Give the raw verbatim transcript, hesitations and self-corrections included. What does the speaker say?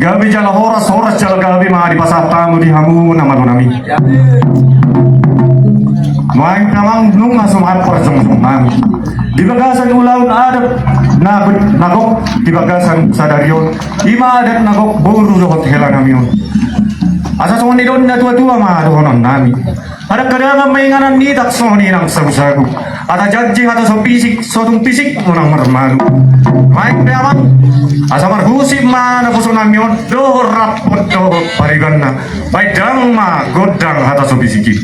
Gabe jala horas, horas jala gabe ma dipasahat hamu di hamu na malo nami. Nuaeng damang nunga sumahat parjongjong nami di bagasan ulaon adat na, na gok di bagasan sadari on. Ima adat na gok boru dohot hela nami on. Asa songon nidok ni na tua-tua ma dohonon nami. Hadangan-hadangan ma inganan ni itak songon i nang sagu-sagu. Hata janji hata so pisik, so tung pisik unang marmalu. Nuaeng damang, asa marhusip ma naposo nami on dohot rap dohot paribanna. Baen damang ma gondang hata so pisik i.